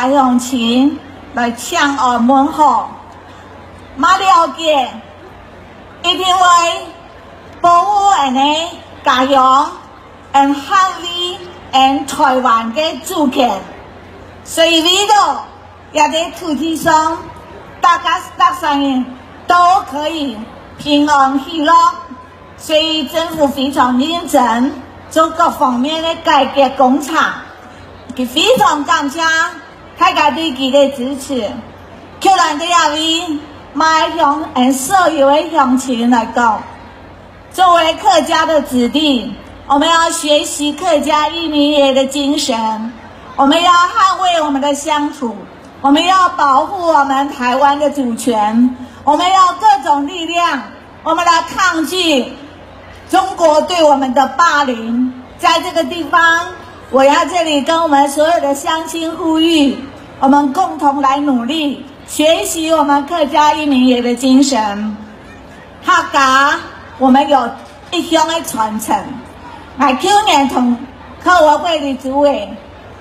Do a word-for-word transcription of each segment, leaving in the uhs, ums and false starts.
鄉親來請安問好，嘛了解，一定會保護𠊎个家鄉，𠊎客家，𠊎台灣个主權。所以為著這个土地上，大家，大家人都可以平安喜樂。 所以政府非常認真做各方面个改革工程，佢非常感謝大家對佢个支持。Q蘭對這位，嘛向𠊎所有个鄉親來講，作為客家的子弟，我們要學習客家義民爺的精神，我們要捍衛我們的鄉土，我們要保護我們台灣的主權，我們要各種力量 我們來抗拒中國對我們的霸凌。在這個地方，我要這裡跟我們所有的鄉親呼籲，我們共同來努力，學習我們客家義民爺的精神。客家，我們有一鄉的傳承。𠊎舊年同客委會的主委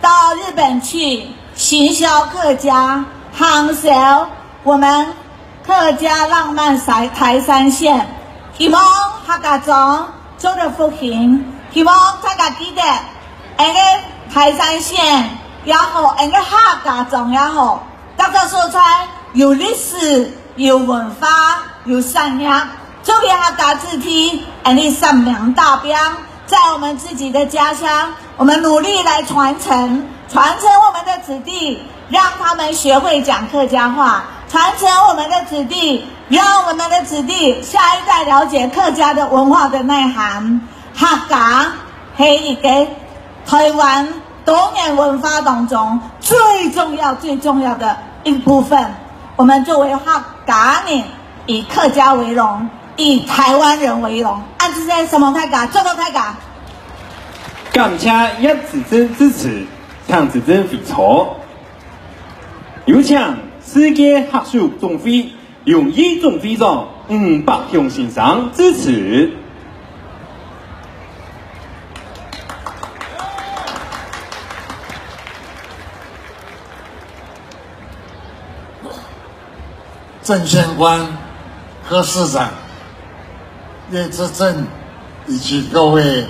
到日本去行銷客家，行銷我們 客家浪漫台，台三線，希望客家庄做得復興，希望大家記得，𠊎个台三線也好，𠊎个客家庄也好，逐个所在有歷史、有文化、有產業，做為客家子弟，𠊎个生命打拚，在我們自己的家鄉，我們努力來傳承，傳承我們的子弟， 讓他們學會講客家話，傳承我們的子弟，讓我們的子弟下一代了解客家的文化的內涵。客家係一個台灣多元文化當中最重要、最重要的一部分。我們作為客家人，以客家為榮，以台灣人為榮。恁仔細，承蒙大家，祝福大家。感謝葉子珍支持，請子珍回座。 有請世界客屬總會榮譽總會長吳伯雄先生致詞。鄭縣官、柯市長、葉子珍以及各位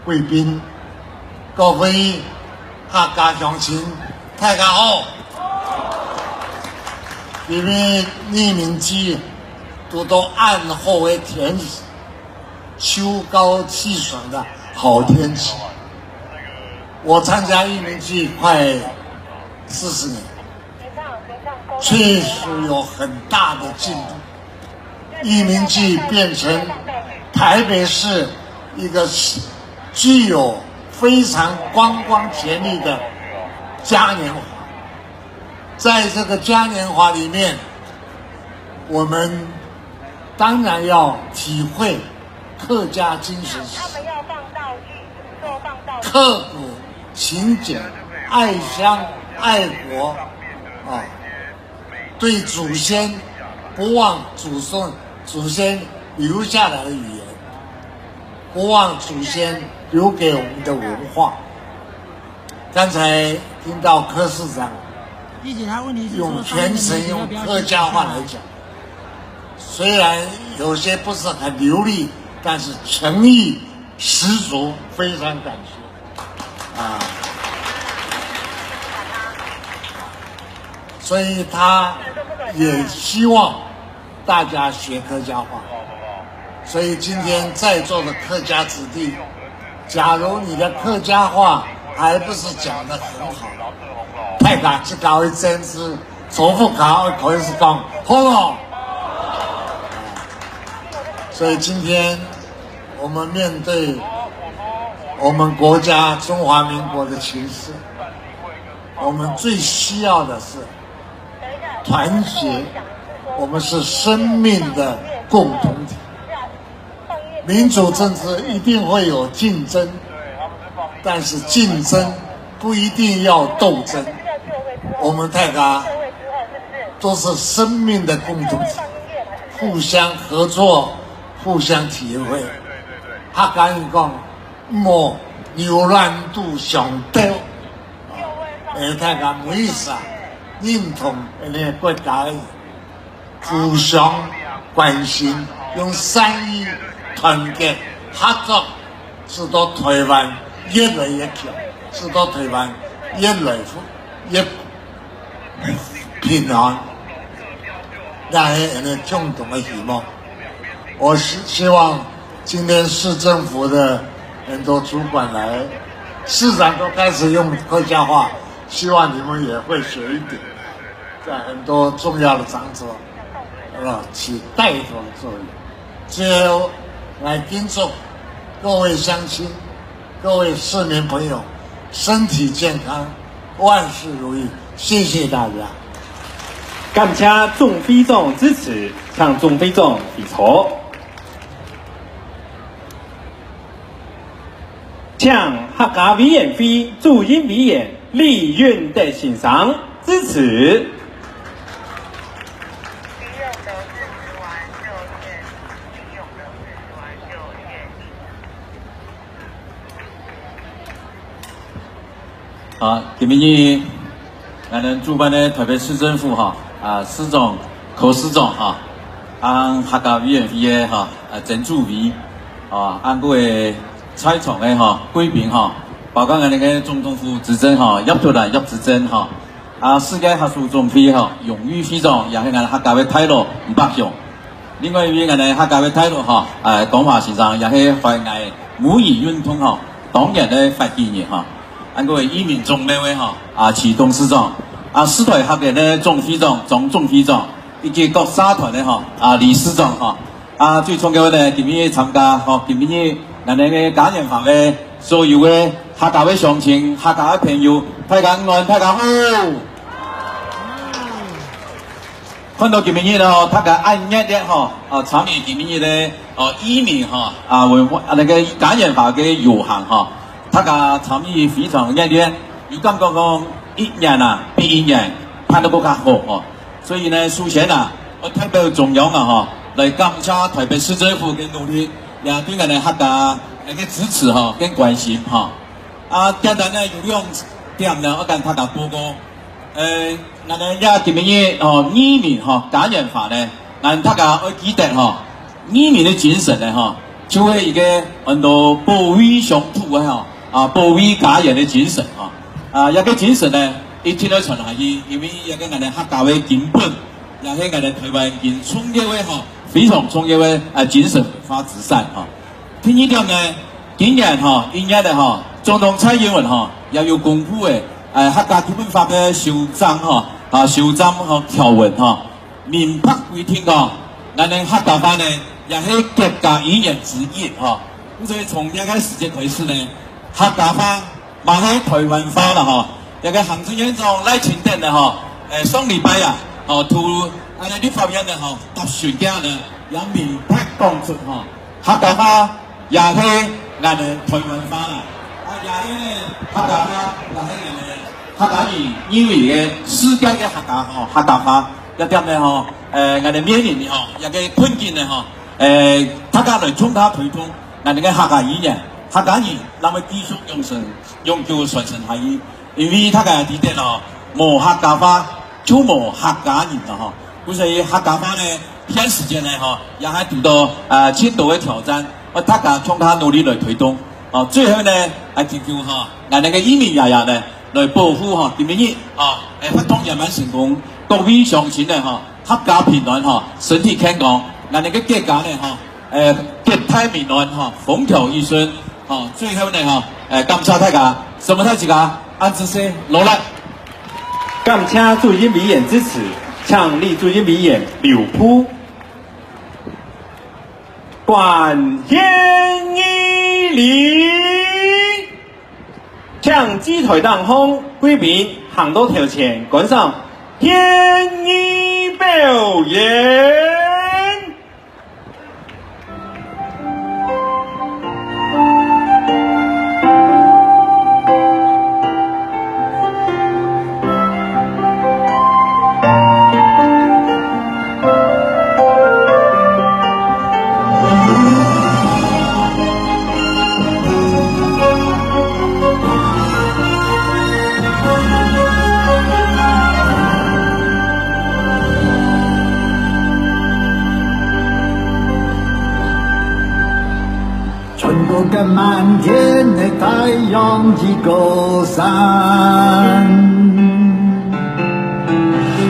貴賓、各位客家鄉親，大家好！因為義民祭堵到恁好个天時，秋高氣爽的好天氣。我參加義民祭快四十年，確實有很大的進步。 義民祭變成台北市一個具有非常觀光潛力的嘉年華。在這個嘉年華裡面，我們當然要體會客家精神，刻苦勤儉、愛鄉愛國啊， 對祖先，不忘祖宗，祖先留下來的語言，不忘祖先留給我們的文化。剛才聽到柯市長用全程用客家話來講，雖然有些不是很流利，但是誠意十足，非常感謝。 啊，所以他也希望大家學客家話。所以今天在座的客家子弟，假如你的客家話還不是講得很好，大家自家會真知，重複講，可以是講，好不好？所以今天 我們面對我們國家中華民國的情勢，我們最需要的是團結，我們是生命的共同體。民主政治一定會有競爭，但是競爭不一定要鬥爭。我們大家都是生命的共同體，互相合作， 互相體會。客家人講，莫牛欄肚相鬥，啊，大家每一儕認同𠊎等个國家个人，互相關心，用善意、團結、合作，使到台灣越來越強，使到台灣越來越平安。這係𠊎等共同个希望。我希，希望今天市政府的很多主管來，市長都開始用客家話，希望你們也會學一點，在很多重要的場所，啊，起帶頭的作用。最後，來叮囑各位鄉親、各位市民朋友，身體健康，萬事如意。謝謝大家。感謝總會長致詞，請總會長回座。請客家委員會主任委員李允德先生致詞。好，今晡日，𠊎等主辦个台北市政府吼，啊，市長、柯市長吼，啊，客家委員會个吼，啊，曾主委，啊，還過个在場个吼，貴賓吼，包括𠊎等个總統府執政吼，葉菊蘭葉執政吼，啊，世界客書總會吼，榮譽會長，也係𠊎等客家个大老吳伯雄。 另外一位𠊎等客家个大老吼，呃，江華先生也係懷𠊎母語運動吼，當年个發起人吼，還過義民總廟个吼，啊，徐董事長，啊，世台客聯个總會長、張總會長，以及各社團个吼，啊，理事長吼，啊，最重要个呢，今晡日參加吼，今晡日𠊎等个嘉年華个所有个客家个鄉親、客家个朋友，大家午安，大家好。 看到今晡日吼，大家恁熱烈吼，啊，參與今晡日个，哦，義民吼，啊，文化，啊，該个嘉年華个遊行吼，大家參與非常熱烈，有感覺講一年啊，比一年辦得更加好吼。所以呢，首先啊，我代表中央啊吼，來感謝台北市政府个努力，也對𠊎等客家个支持吼，跟關心吼。啊，簡單呢，有兩點呢，我跟大家報告。 呃，𠊎等這今晡日吼，義民吼，嘉年華呢，𠊎等大家愛記得吼，義民个精神呢吼，就係一個安到保衛鄉土个吼，啊，保衛家園个精神吼。啊，這個精神呢，一定愛傳下去，因為這個𠊎等客家个根本，也係𠊎等台灣根重要个吼，非常重要个，啊，精神文化資產吼。 第二點呢，今年吼，一月个吼，總統蔡英文吼，也有公布个，呃，客家基本法个修正吼，啊，修正吼條文吼，明白規定吼，𠊎等客家話呢，也係國家語言之一吼。所以從這個時節開始呢，客家話 嘛係台灣話啦吼。這個行政院長賴清德呢吼，誒，上禮拜啊，吼，對𠊎等立法院呢吼，答詢个呢，也明白講出吼，客家話也係𠊎等台灣話啦。啊，也係呢，客家話也係𠊎等客家人認為个世界个客家吼，客家話。這點呢吼，誒，𠊎等面臨吼，這個困境呢吼，誒，大家來共下推動𠊎等个客家語言，客家語，那麼繼續永生 永久傳承下去。因為大家也知得咯，無客家話就無客家人咯吼。故所以客家話呢，現時間呢吼，也還堵到，呃，盡多个挑戰，愛大家共下努力來推動。哦，最後呢，啊，求求吼，𠊎等个義民爺爺呢，來保護吼，今晡日吼，誒，活動圓滿成功，各位鄉親呢吼， 合家平安吼，身體健康，𠊎等个國家呢吼，呃，國泰民安吼，風調雨順吼，最後呢吼，呃，感謝大家，承蒙大自家，恁仔細，勞力。感謝主任委員致詞，請李主任委員留步。 觀獻儀禮，請祭台頂項貴賓行到頭前觀賞獻儀表演。滿天的太陽已高山，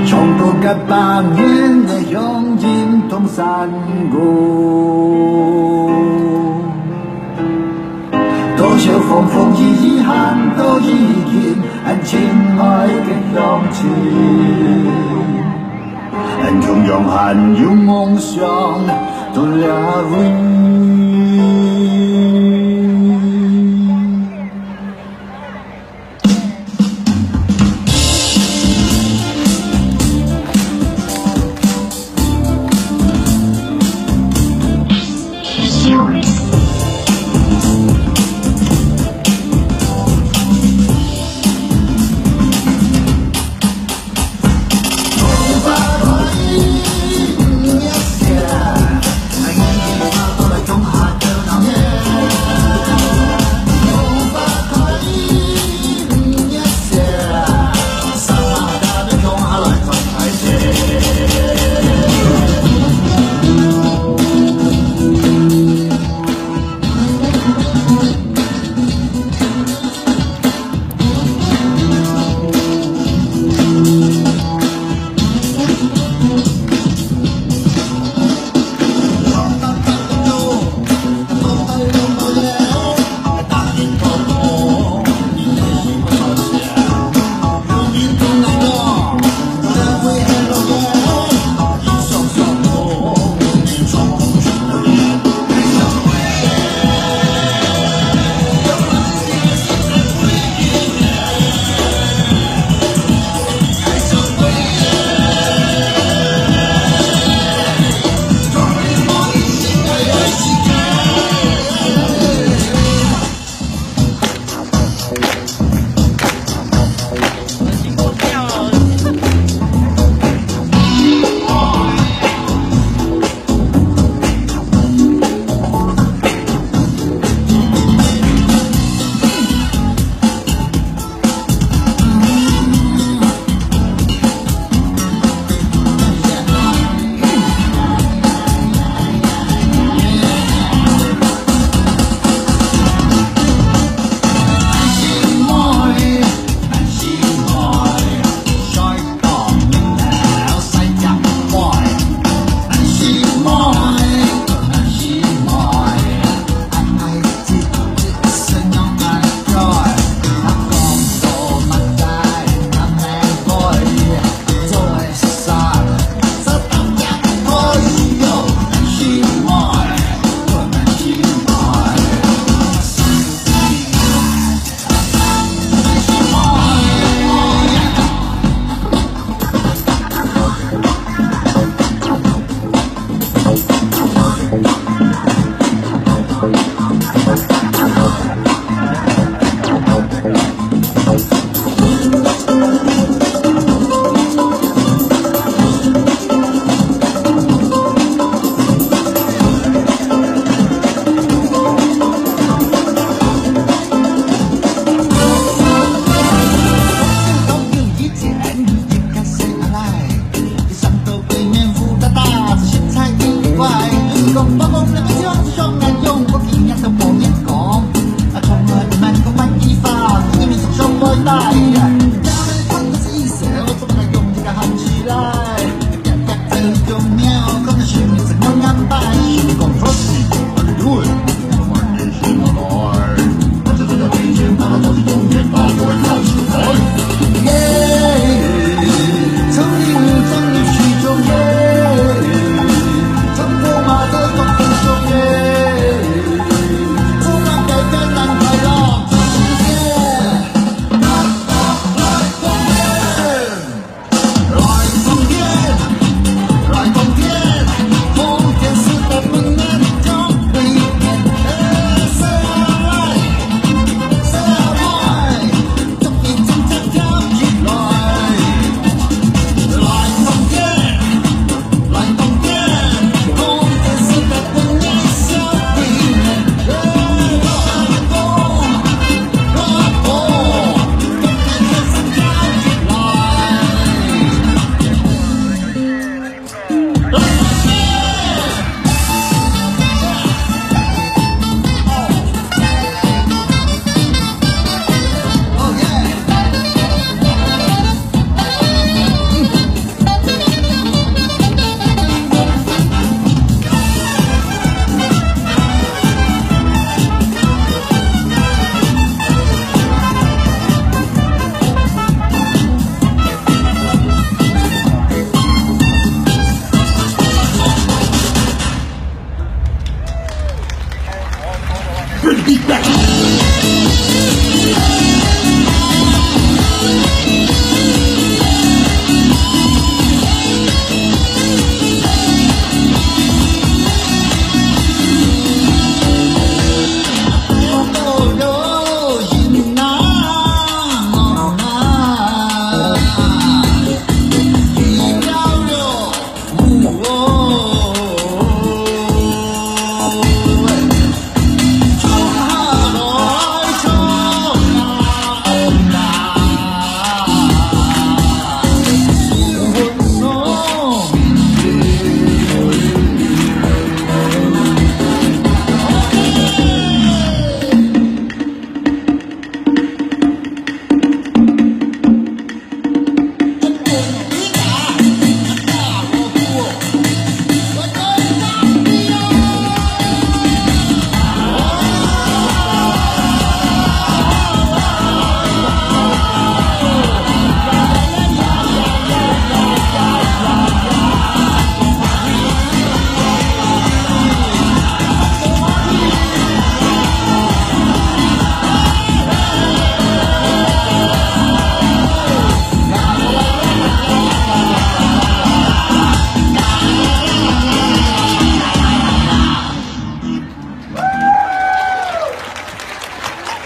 衝動个百年的鄉音同山歌。多少風風雨雨，喊到已經，俺親愛的鄉親。 俺共樣還有夢想，到哪位？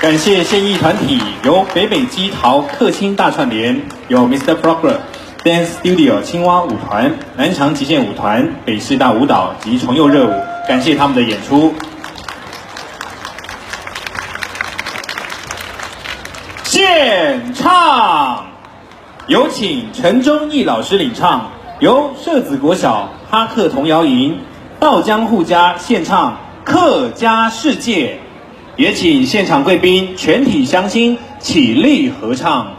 感谢献艺团体，由北北基桃客青大串联，由Mister Progress Dance Studio 青蛙舞团、南长极限舞团、北师大舞蹈及重幼热舞，感谢他们的演出。献唱，有请陈忠义老师领唱，由社子国小哈客童谣营、稻江户家献唱《客家世界》。 也请现场贵宾全体乡亲起立合唱。